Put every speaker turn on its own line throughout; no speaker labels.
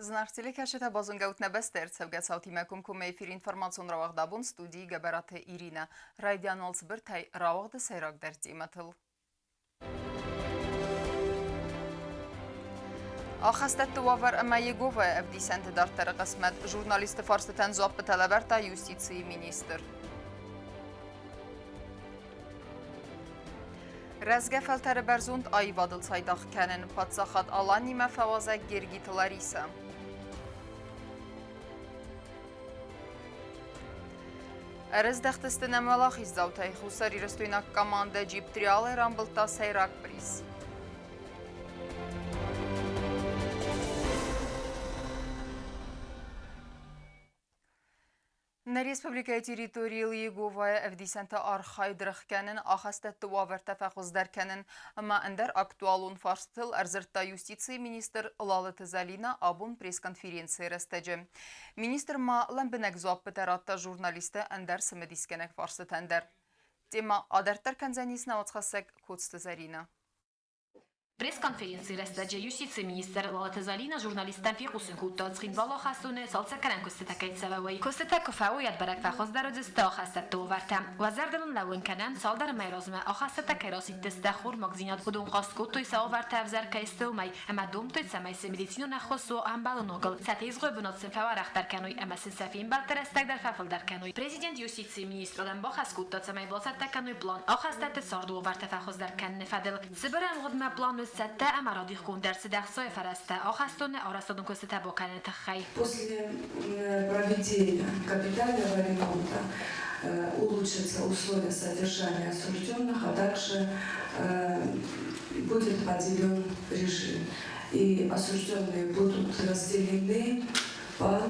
Зынаргъ телекӕсджытӕ, базонгӕ ут нӕ бӕстӕ ӕрцӕугӕ цаутимӕ комкоммӕ эфиры информацион рауагъд абон студийы Гӕбӕраты Иринӕ. Райдиан уал цыбыртӕй рауагъды сӕйрагдӕр темӕтыл. Ахӕстӕтты уавӕр ӕмӕ Йеговӕйы ӕвдисӕнты дарддӕры хъысмӕт журналистты фарстытӕн дзуаппытӕ лӕвӕрдта юстицийы министр. Рӕзгӕ фӕлтӕры бӕрзонд аивадыл цайдагъ кӕнын паддзахад Аланимӕ фӕуазӕг Гергиты Ларисӕ. Ӕрӕздӕхтысты нӕм уӕлахиздзаутӕй хуссарирыстойнаг командӕ Джип Триалӕй рамбылдта сӕйраг приз. Нӕ республикӕйы территорийыл Йеговӕйы Ӕвдисӕнтӕ архайд рӕхгӕнын, ахӕстӕтты уавӕртӕ фӕхуыздӕр кӕнын ӕмӕ ӕндӕр актуалон фарстытыл ӕрдзырдта юстицийы министр Лалыты Зӕлинӕ абон пресс-конференцийы рӕстӕджы. Министр ма лӕмбынӕг дзуаппытӕ радта журналисттӕ ӕндӕр цымыдисгӕнӕг фарстытӕн дӕр. Темӕ адарддӕр кӕндзӕнис нӕ уацхӕссӕг Коцты Зӕринӕ.
Пресс-конференцийы рӕстӕджы юстицийы министр Лалыты Залина журналисттӕн фехъусын кодта, Цхинвалы ахӕстоны цалцӕггӕнӕн куыстытӕ кӕй цӕуой. Куыстытӕ куы фӕуой, уӕд бӕрӕг фӕхуыздӕр уыдзысты ахӕстӕтты уавӕртӕ. Уӕ зӕрдыл ын лӕууын кӕнӕм, цалдӕр мӕйы размӕ ахӕстӕттӕ кӕй расидтысты хормагдзинад, уыдон хъаст кодтой, сӕ уавӕртӕ ӕвзӕр кӕй сты, уымӕй, ӕмӕ домдтой, цӕмӕй сын медицинон ӕххуыс уа ӕмбӕлоногыл, сӕ тезгъойы бынат сын фӕуӕрӕхдӕр кӕной ӕмӕ сын сӕ фембӕлдты рӕстӕг дӕр фӕфылдӕр кӕной. Президент юстицийы министрадӕн бахӕс кодта, цӕмӕй бацӕттӕ кӕной план ахӕстӕтты царды уавӕртӕ фӕхуыздӕр кӕныны фӕдыл. Цыбыр ӕмгъуыдмӕ план уыд цӕттӕ ӕмӕ радихгонд ӕрцыд ӕхцайы фӕрӕзтӕ ахӕстоны арӕзтадон куыстытӕ бакӕныны тыххӕй.
После проведения капитального ремонта улучшатся условия содержания осужденных, а также будет поделен режим. И осужденные будут разделены по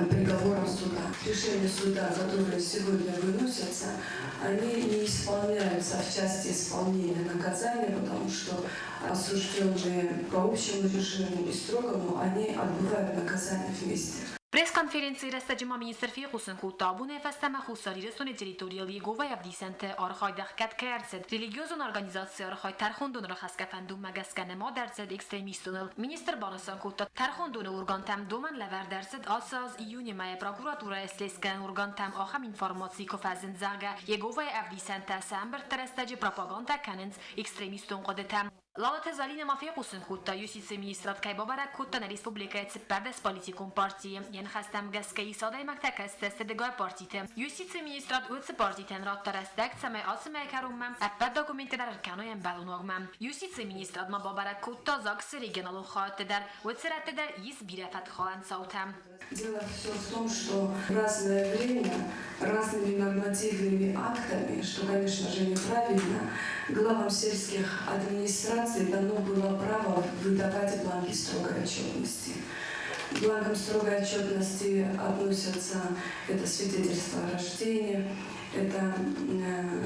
приговорам суда. Решения суда, которые сегодня выносятся, они не исполняются в части исполнения наказания, потому что осужденные по общему режиму и строгому, они отбывают наказание вместе.
Пресс-конференцийы рӕстӕджы ма министр фехъусын кодта, абонӕй фӕстӕмӕ Хуссар Ирыстоны территорийыл Йеговӕйы ӕвдисӕнты архайд ӕхгӕд кӕй ӕрцыд. Религиозон организацийы архайд тӕрхондоны рахӕсгӕ фӕндонмӕ гӕсгӕ нымад ӕрцыд экстремистоныл. Министр банысан кодта, тӕрхондоны органтӕм домӕн лӕвӕрд ӕрцыд ацы аз июны мӕйы прокуратурӕйы слестгӕнӕн органтӕм ахӕм информаци куы фӕзынд, зӕгъгӕ, Йеговӕйы ӕвдисӕнтӕ сӕ ӕмбырдты рӕстӕджы пропагандӕ кӕнынц экстремистон хъуыдытӕ. Лалыты Залинӕ ма фехъусын кодта, юстицийы министрад кӕй бабӕрӕг кодта нӕ республикӕйы 14 политикон партийы. Йӕ ныхӕстӕм гӕсгӕ ис адӕймӕгтӕ, кӕцытӕ сты дыгай партиты. Юстицийы министрад уыцы партитӕн радта рӕстӕг, цӕмӕй ацы мӕйы кӕронмӕ ӕппӕт документтӕ дӕр ӕркӕной ӕмбӕлон уагмӕ. Юстицийы министрад ма бабӕрӕг кодта ЗАГС-ы регионалон хайадты дӕр. Уыцы рӕтты дӕр ис бирӕ фӕткхалӕн цаутӕ.
Дело все в том, что в разное время разными нормативными актами, что, конечно же, неправильно, главам сельских администраций дано было право выдавать бланки строгой отчетности. К бланкам строгой отчетности относятся это свидетельство о рождении, это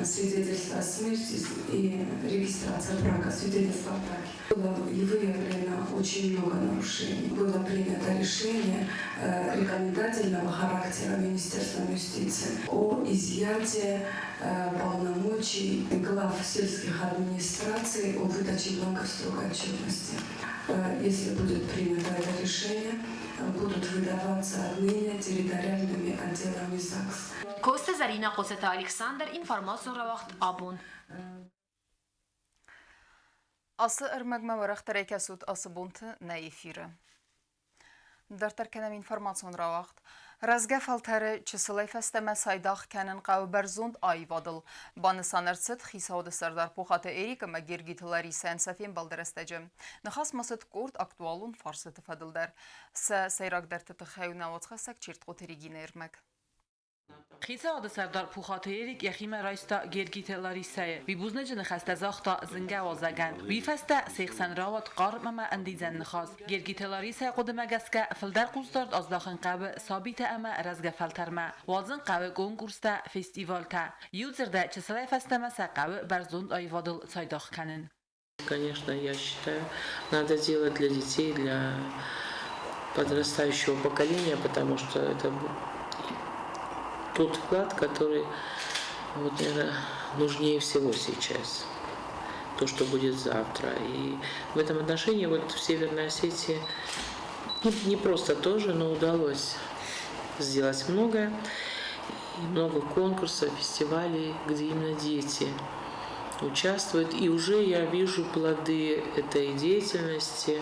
свидетельство о смерти и регистрация брака, свидетельство о браке. Было выявлено очень много нарушений. Было принято решение рекомендательного характера Министерством юстиции о изъятии полномочий глав сельских администраций о выдаче бланков строгой отчетности. Если будет принято это решение, будут выдаваться отныне территориальными отделами ЗАГС.
Коцты Зӕринӕ, Хъоцыты Александр, информацион рауагъд Абон.
Ацы ӕрмӕгмӕ уӕрӕхдӕрӕй кӕсут ацы бонты нӕ эфиры. Дарддӕр кӕнӕм информацион рауагъд. Рӕзгӕ фӕлтӕры чысылӕй фӕстӕмӕ цайдагъ кӕнын хъӕуы бӕрзонд аивадыл. Банысан ӕрцыд хицауады сӕрдар Пухаты Эрик ӕмӕ Гергиты Ларисӕйӕн сӕ фембӕлды рӕстӕджы. Ныхас ма цыд къорд актуалон фарстыты фӕдыл дӕр. Сӕ сӕйрагдӕрты тыххӕй у нӕ уацхӕссӕг Чертхъоты Регинӕйы ӕрмӕг.
Хицауады сӕрдар Пухаты Эрик йӕхимӕ райста Гергиты Ларисӕйы. Уый бузныджы ныхӕстӕ загъта зынгӕ уазӕгӕн. Уый фӕстӕ се хсӕн рауад хъарм ӕмӕ ӕндидзӕн ныхас. Гергиты Ларисӕйы хъуыдымӕ гӕсгӕ, фылдӕр хъусдард аздахын хъӕуы сабитӕ ӕмӕ рӕзгӕ фӕлтӕрмӕ. Уадзын хъӕуы конкурстӕ, фестивалтӕ. Иу дзырдӕй, чысылӕй фӕстӕмӕ сӕ хъӕуы бӕрзонд аивадыл цайдагъ кӕнын.
Конечно, я считаю, надо делать для детей, для подрастающего поколения, потому что это тот вклад, который, вот, наверное, нужнее всего сейчас. То, что будет завтра. И в этом отношении вот в Северной Осетии Не просто тоже, но удалось сделать многое. И много конкурсов, фестивалей, где именно дети участвуют. И уже я вижу плоды этой деятельности.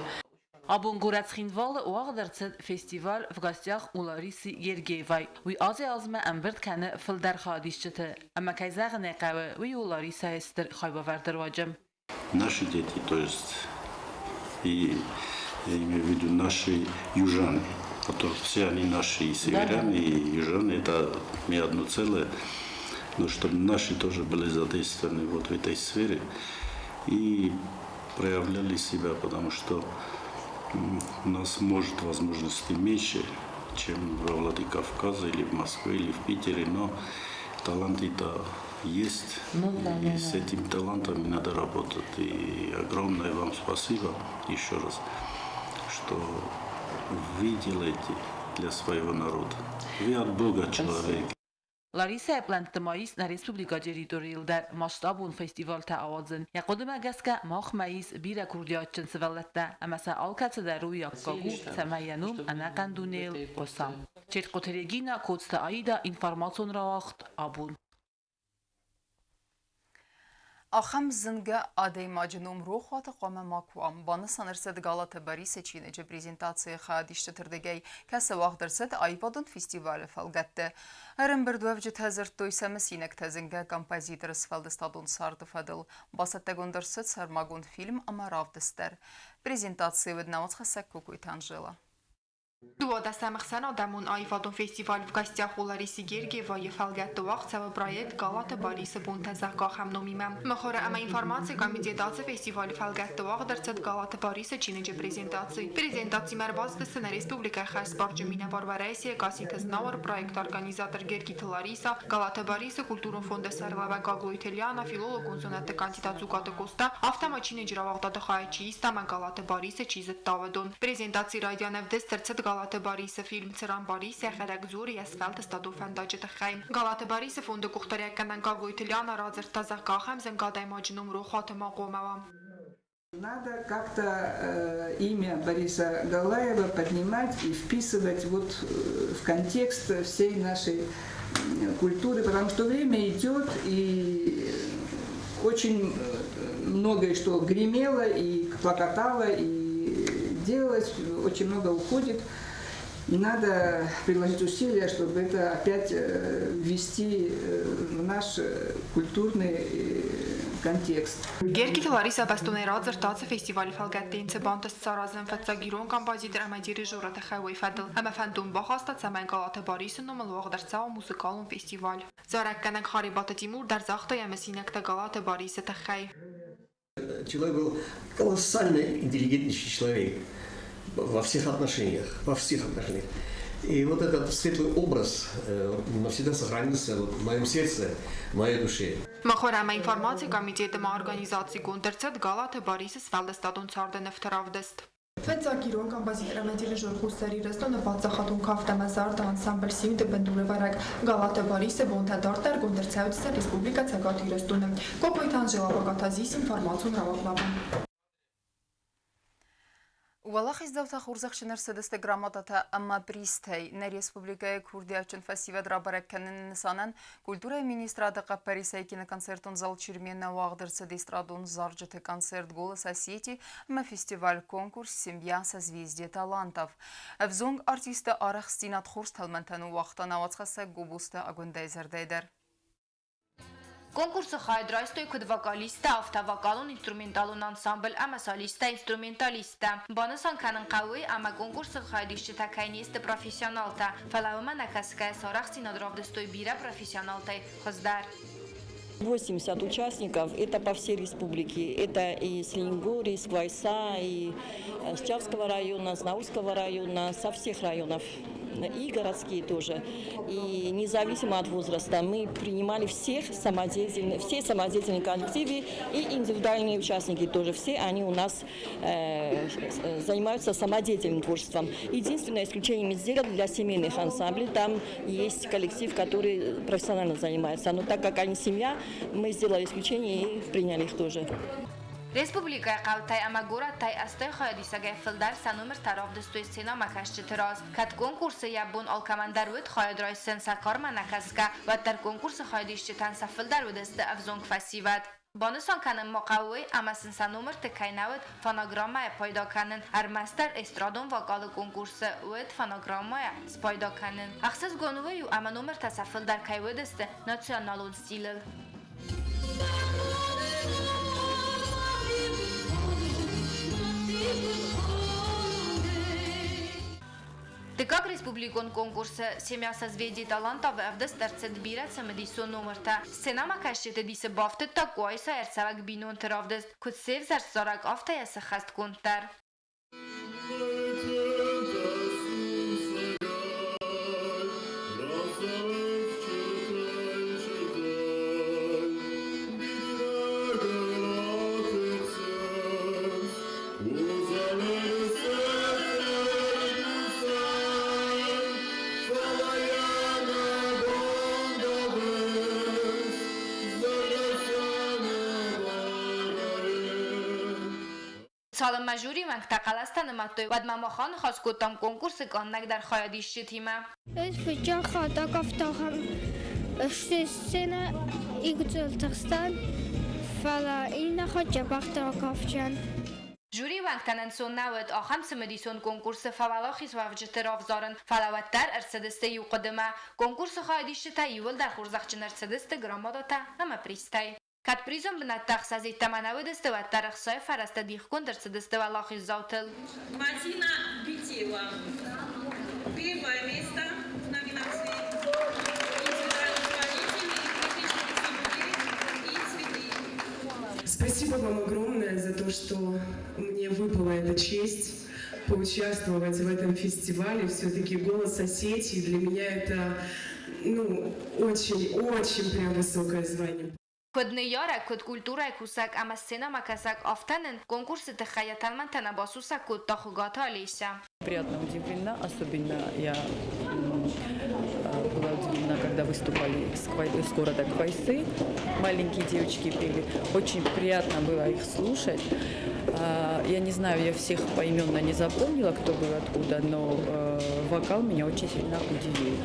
Абон горӕт Цхинвалы уагъд ӕрцыд фестиваль В гостях у Ларисы Гергиевой. Уый азӕй-азмӕ ӕмбырд кӕны фылдӕр хайадисджыты. Ӕмӕ кӕй зӕгъын ӕй хъӕуы, уый у Ларисӕйы стыр хайбавӕрды руаджы.
Наши дети, то есть и я имею в виду наши южане, а то все они наши и северяне, и южане, это не одно целое, но чтобы наши тоже были задействованы вот в этой сфере и проявляли себя, потому что у нас может возможностей меньше, чем во Владикавказе или в Москве или в Питере, но таланты-то есть,
Ну да,
и
да,
с
да.
этим талантами надо работать. И огромное вам спасибо еще раз, что вы делаете для своего народа. Вы от Бога человек.
Ларисӕйы плӕнтты ма ис нӕ республикӕйы территорийыл дӕр масштабон фестивалтӕ ауадзын. Йӕ хъуыдымӕ гӕсгӕ махмӕ ис бирӕ курдиатджын сывӕллӕттӕ ӕмӕ сӕ алкӕцы дӕр уый аккаг у, цӕмӕй йӕ ном ӕнӕхъӕн дунейыл хъуыса. Четкъоты Регинӕ, Коцты Аидӕ, информацион рауагъд Абон.
Ахӕм зынгӕ адӕймаджы ном рохуаты хъуамӕ макуы уа. Банысан ӕрцыд Галаты Барисы чиныджы презентацийы хайадисджыты рдыгӕй, кӕцы уагъд ӕрцыд аивадон фестивалы фӕлгӕтты. Ӕрӕмбырдуӕвджытӕ дзырдтой сӕ мысинӕгтӕ зынгӕ композиторы сфӕлдыстадон царды фӕдыл. Бацӕттӕгонд ӕрцыд сӕрмагонд фильм ӕмӕ равдыст дӕр. Презентацийы уыд науӕдзхӕссӕг Кокойты Анжела.
Дыууадӕсӕм ӕхсӕнадӕмон аивадон фестиваль В гостях у Ларисы Гергиевайы фӕлгӕтты уагъд цӕуы проект Галаты Барисы бонтӕ, зӕгъгӕ, ахӕм номимӕ. Мыхуыры ӕмӕ информацийы комитет ацы фестивалы фӕлгӕтты уагъд ӕрцыд Галаты Барисы чиныджы презентаци. Презентацимӕ ӕрбацыдысты нӕ республикӕйы хӕсбарджын минӕвар Уӕрӕсейы Каситы Знауыр, проекты организатор Гергиты Лариса, Галаты Барисы культурон фонды сӕргълӕууӕг Гаглойты Лиана, филологон зонӕдты кандидат Дзугаты Къоста, афтӕ ма чиныджы рауагъдады хайад чи иста ӕмӕ Галаты Барисы чи зыдта, уыдон. Презентацийы райдиан ӕвдыст ӕрцыд Галаты Барисы фильм Цыран Барис йӕхӕдӕг дзуры йӕ сфӕлдыстадон фӕндаджы тыххӕй. Галаты Барисы фонды къухдариуӕггӕнӕг Гаглойты Лиана радзырдта, зӕгъгӕ, ахӕм зынг адӕймаджы ном рохуаты ма хъуамӕ уа.
Надо как-то имя Бориса Галаева поднимать и вписывать вот в контекст всей нашей культуры, потому что время идет, и очень многое что гремело и клокотало, и делалось, очень много уходит. Надо приложить усилия, чтобы это опять ввести в наш культурный контекст.
Гергиты Лариса бӕстонӕй радзырдта ацы фестивалы фӕлгӕтты йын цы бантыст саразын фыццаг ирон композитор ӕмӕ дирижеры тыххӕй, уый фӕдыл ӕмӕ фӕндон бахаста, цӕмӕй Галаты Барисы номыл уагъд ӕрцӕуа музыкалон фестиваль. Зарӕггӕнӕг Харебаты Тимур дӕр загъта йӕ мысинӕгтӕ Галаты Барисы тыххӕй.
Человек был колоссально интеллигентнейший человек во всех отношениях, во всех отношениях. И вот этот светлый образ навсегда сохранился вот в моем сердце, в моей душе.
Мыхуыр ӕмӕ информацийы комитеты ма организацигонд ӕрцыд Галаты Барисы сфӕлдыстадон царды нывты равдыст. Фыццаг ирон композитор ӕмӕ дирижер Хуссар Ирыстоны паддзахадон кафт ӕмӕ зарды ансамбль Симд-ы бындурӕвӕрӕг Галаты Барисы бонтӕ дарддӕргонд ӕрцӕудзысты Республикӕ Цӕгат Ирыстоны. Кокойты Анжела Багатазис информацион рауагъдмӕ.
Уӕлахиздзаутӕ хорзӕхджын ӕрцыдысты грамотатӕ ӕмӕ призтӕй. Нӕ республикӕйы курдиатджын фӕсивӕд рабӕрӕг кӕныны нысанӕн культурӕйы министрады хъӕппӕрисӕй киноконцертон зал Чермен-ы уагъд ӕрцыд эстрадон зарджыты концерт «Голос Осетии» ӕмӕ фестиваль-конкурс «Семья созвездие талантов». Ӕвзонг артисты арӕхстдзинад хорз тӕлмӕнтӕ ныууагъта науӕдзхӕссӕг Гобозты Агуындӕйы зӕрдӕйы дӕр.
Конкурсы хайад райстой куыд вокалисттӕ, афтӕ вокалон-инструменталон ансамбль ӕмӕ солисттӕ-инструменталисттӕ. Банысан кӕнын хъӕуы, ӕмӕ конкурсы хайадисджытӕ кӕй не сты профессионалтӕ, фӕлӕ уымӕ нӕ кӕсгӕйӕ сӕ арӕхстдзинад равдыстой бирӕ профессионалтӕй хуыздӕр.
80 участников, это по всей республике. Это и с Ленингории, и с Квайса, и с Чавского района, с Наурского района, со всех районов. И городские тоже. И независимо от возраста мы принимали всех самодеятельных, все самодеятельные коллективы и индивидуальные участники тоже. Все они у нас занимаются самодеятельным творчеством. Единственное исключение мы сделали для семейных ансамблей. Там есть коллектив, который профессионально занимается. Но так как они семья, мы сделали исключение и приняли их тоже.
Республикӕйы хъӕутӕй ӕмӕ горӕттӕй 80 хайадисӕгӕй фылдӕр сӕ номыртӕ равдыстой сценӕмӕкӕсджыты раз. Кӕд конкурсы йӕ бон алкӕмӕн дӕр уыд хайад райсын сӕ кармӕ нӕ кӕсгӕ, уӕддӕр конкурсы хайадисджытӕн сӕ фылдӕр уыдысты ӕвзонг фӕсивӕд. Банысан кӕнын ма хъӕуы уый, ӕмӕ сын сӕ номырты кӕй нӕ уыд фонограммӕйӕ пайда кӕнын, ӕрмӕстдӕр эстрадон вокалы конкурсы уыд фонограммӕйӕ спайда кӕнын. Ӕхсызгон уый у, ӕмӕ номыртӕ сӕ фылдӕр кӕй уыдысты националон стилыл. Дыккаг республикон конкурсы «Семья созвездий талантов» ӕвдыст ӕрцыд бирӕ цымыдисон номыртӕ. Сценӕмӕкӕсджыты дисы бафтыдта Къуайса ӕрцӕуӕг бинонты равдыст, куыд сӕвзӕрст зарӕг, афтӕ йӕ сӕххӕстгонд дӕр. Цалынмӕ жюри уӕнгтӕ хъӕлӕстӕ нымадтой, уӕдмӕ мах аныхас кодтам конкурсы къаннӕгдӕр хайадисджытимӕ.
Ӕз фыццаг хатт акафтахӕм сценӕ Игуцъелтӕхстӕн, фӕлӕ иннӕ хатт дзӕбӕхдӕр акафдзӕн.
Жюри уӕнгтӕн ӕнцон нӕ уыд ахӕм цымыдисон конкурсы фӕуӕлахизуӕвджыты равзарын, фӕлӕ уӕддӕр ӕрцыдысты иу хъуыдымӕ. Конкурсы хайадисджытӕ иууылдӕр хорзӕхджын ӕрцыдысты грамотатӕ ӕмӕ призтӕй. Кӕд призон бынӕттӕ ӕхсӕз йеддӕмӕ нӕ уыдысты, уӕддӕр ӕхцайы фӕрӕзтӕ дихгонд ӕрцыдысты уӕлахиздзаутыл.
Мадина Битева. Первое место в номинации «Индивидуальный исполнитель 2000 рублей и цветы».
Спасибо вам огромное за то, что мне выпала эта честь поучаствовать в этом фестивале. Все-таки «Голос Осетии» для меня это, ну, очень-очень прям высокое звание.
Куыд ныййарӕг, куыд культурӕйы кусӕг ӕмӕ сценӕмӕкӕсӕг, афтӕ нын конкурсы тыххӕй йӕ тӕлмӕнтӕ нӕ басусӕг кодта Хуыгаты Олеся.
Приятно удивлена, особенно я была удивлена, когда выступали с города Квайсы, маленькие девочки пели. Очень приятно было их слушать. Я не знаю, я всех поименно не запомнила, кто был откуда, но вокал меня очень сильно удивил.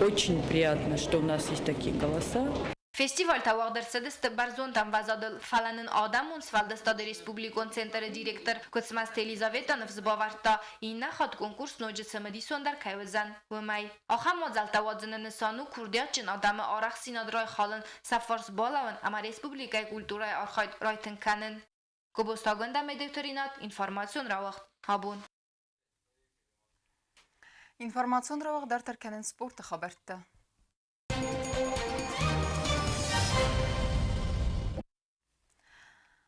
Очень приятно, что у нас есть такие голоса.
Фестивальтӕ уагъд ӕрцыдысты бӕрзонд ӕмвӕзадыл, фӕлӕ нын адӕмон сфӕлдыстады республикон центры директор Куыцмӕзты Елизаветӕ ныфс бавӕрдта, иннӕ хатт конкурс ноджы цымыдисондӕр кӕй уыдзӕн, уымӕй. Ахӕм мадзӕлттӕ уадзыны нысан у курдиатджын адӕмы арӕхстдзинад райхалын, сӕ фарс балӕууын ӕмӕ республикӕйы культурӕйы архайд райтынг кӕнын. Гобозтагонд ӕмӕ докторинат информацион рауагъд абон.
Информацион рауагъд дарддӕр кӕнынц спорты хабӕрттӕ.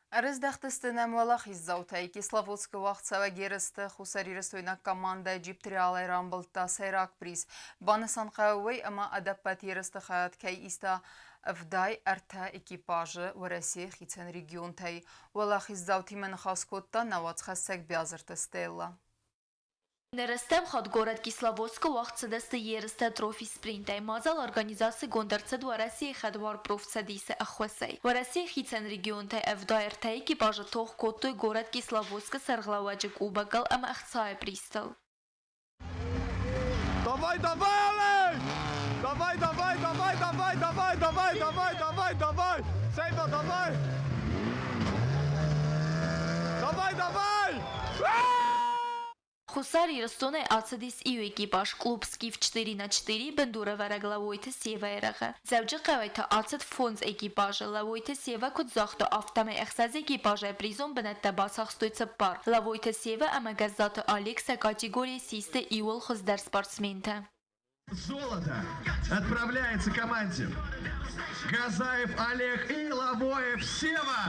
Ӕрыздӕхтысты нӕм уӕлахиздзаутӕй. Кисловодскы уагъдцӕуӕг ерысты хуссарирыстойнаг командӕ Джип-Триалӕй рамбылдта сӕйраг приз. Банысан хъӕуы уый, ӕмӕ ӕдӕппӕт ерысты хайад кӕй иста 73 экипажы Уӕрӕсейы хицӕн регионтӕй. Уӕлахиздзаутимӕ ныхас кодта нӕ уацхӕссӕг Биазырты Стелла.
Нӕрӕстӕм хатт горӕт Кисловодскы уагъд цыдысты ерыстӕ трофи-спринтӕй. Мадзал организацигонд ӕрцыд Уӕрӕсейы хӕдбар профцӕдисы ӕххуысӕй. Уӕрӕсейы хицӕн регионтӕй 73 экипажы тох кодтой горӕт Кисловодскы сӕргълӕууӕджы кубокыл ӕмӕ ӕхцайы призтыл.
Давай, давай, Олег! Давай, давай, давай, давай, давай, давай, давай, давай, давай! Сейва, давай! Давай, давай!
Хуссар Ирыстонӕй ацыдис иу экипаж клуб «Скиф 4 на 4» бындурӕвӕрӕг Лӕууойты Севайы рӕгъы. Дзӕуджыхъӕуӕй та ацыд фондз экипажы. Лӕууойты Сева куыд загъта, афтӕмӕй ӕхсӕз экипажӕй призон бынӕттӕ бацахстой цыппар. Лӕууойты Сева ӕмӕ Гӕззаты Олег сӕ категорийы систы иууыл хуыздӕр спортсментӕ.
Золото отправляется команде Газаев Олег и Лавоев Сева.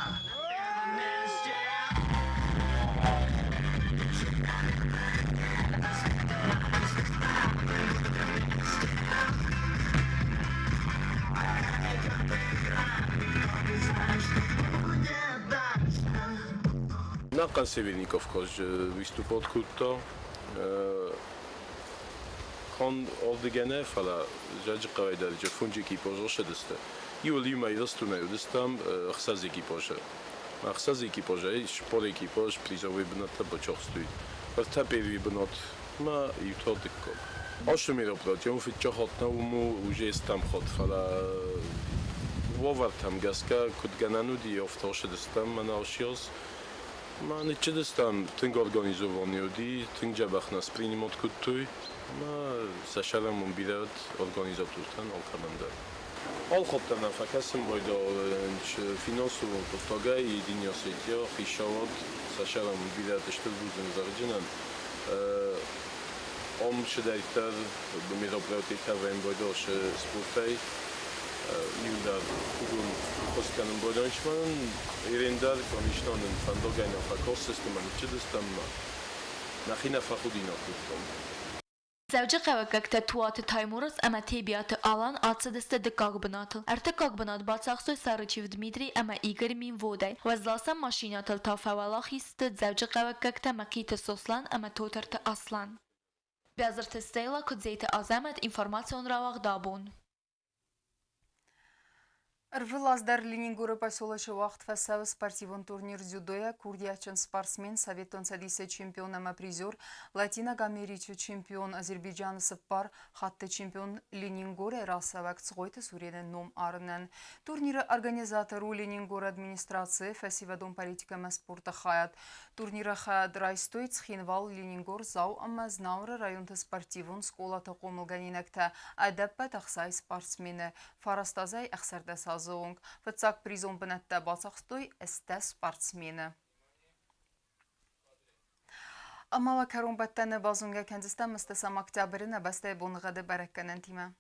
Нӕхъӕн Северный Кавказ выступать кодта. Канд ардыгӕй нӕ, фӕлӕ Дзӕуджыхъӕуӕй дӕр фондз экипажы ссыдысты. Иуыл иумӕ Ирыстонӕй уыдыстӕм ӕхсӕз экипажы. Ӕхсӕз экипажӕй цыппар экипаж призовой бынӕттӕ бацахстой. Ӕртӕ первый бынат ӕмӕ иу та дыккаг. Ацы мероприятийӕн фыццаг хатт нӕ уым у уже стӕм хатт, фӕлӕ уавӕртӕм гӕсгӕ куыд гӕнӕн уыди, афтӕ ацыдыстӕм мӕнӕ ацы аз. Ӕмӕ ныццыдыстӕм, тынг организованный уыди, тынг дзӕбӕх нас принимать кодтой. Ӕмӕ сӕ сӕрӕн уым бирӕ уыд организатортӕн алкӕмӕн дӕр. Алхатт дӕр нӕ фӕкӕсын байдайы финансовон хъуыддагӕй Единая Осетия, хицауад сӕ сӕрӕн бирӕ стыр бузныг зӕгъджынӕн. Ам цыдӕриддӕр мероприятитӕ вӕййын байдайы спортӕй, иу дӕр уыдон хос кӕнын байдайынц мӕнӕн. Ирен дӕр, конечно, нын фӕндагӕй нӕ фӕкастысты ӕмӕ ныццыдыстӕм, нӕхи нӕ фӕхудинаг кодтам.
Дзӕуджыхъӕуккӕгтӕ Туаты Таймураз ӕмӕ Тебиаты Алан ацыдысты дыккаг бынатыл. Ӕртыккаг бынат бацахстой Сарычев Дмитрий ӕмӕ Игорь Минводӕй. Уӕзласӕн машинӕтыл та фӕуӕлахиз сты дзӕуджыхъӕуккӕгтӕ Мӕхъиты Сослан ӕмӕ Тотырты Аслан. Бязырты Стелла, Куыдзеты Азӕмӕт, информацион рауагъд абон.
Ӕрвылаз дӕр Ленингоры поселочы уагъд фӕцӕуы спортивон турнир дзюдойӕ курдиатджын спортсмен, Советон Цӕдисы чемпион ӕмӕ призер, Латинаг Америчы чемпион, Азербайджаны цыппар хатты чемпион Ленингорӕй рацӕуӕг Цгъойты Сурены ном арынӕн. Турниры организатор у Ленингоры администрацийы фӕсивӕдон политикӕ ӕмӕ спорты хайад. Турниры хайад райстой Цхинвал, Ленингор, Дзау ӕмӕ Знауыры районты спортивон скъолаты хъомылгӕнинӕгтӕ, ӕдӕппӕт 60 спортсмены. Фараст азӕй 16 азы онг фыццаг призон бынӕттӕ бацахстой 80 спортсмены. Ӕмӕ уӕ кӕронбӕттӕны базонгӕ кӕндзыстӕм ӕстӕсӕм октябры нӕ бӕстӕйы боныгъӕды бӕрӕггӕнӕнтимӕ.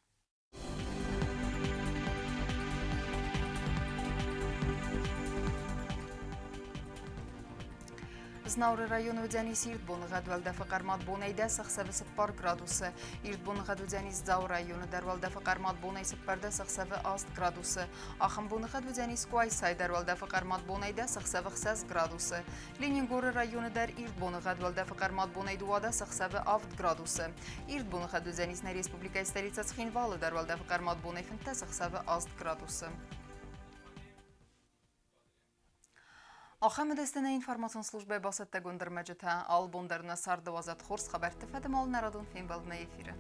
Знауыры районы уыдзӕнис ирд боныгъӕд уӕлдӕфы хъӕрмад бонӕй дӕс ӕхсӕвы 4 градусы. Ирд боныгъӕд уыдзӕнис Дзауы районы дӕр уӕлдӕфы хъӕрмад бонӕй 14 ӕхсӕвы 8 градусы. Ахӕм боныгъӕд уыдзӕнис Къуайсайы дӕр уӕлдӕфы хъӕрмад бонӕй дӕс ӕхсӕвы 6 градусы. Ленингоры районы дӕр ирд боныгъӕд уӕлдӕфы хъӕрмад бонӕй 12 ӕхсӕвы 7 градусы. Ирд боныгъӕд уыдзӕнис нӕ республикӕйы столицӕ Цхинвалы дӕр уӕлдӕфы хъӕрмад бонӕй 15 ӕхсӕвы 8 градусы. Ахӕм ӕдӕстӕ информацион службӕйы бацӕттӕгонд ӕрмӕджытӕ. Алы бон дӕр нӕ царды уадзӕд хорз хабӕртты фӕдыл нӕ радон фембӕлдмӕ эфиры.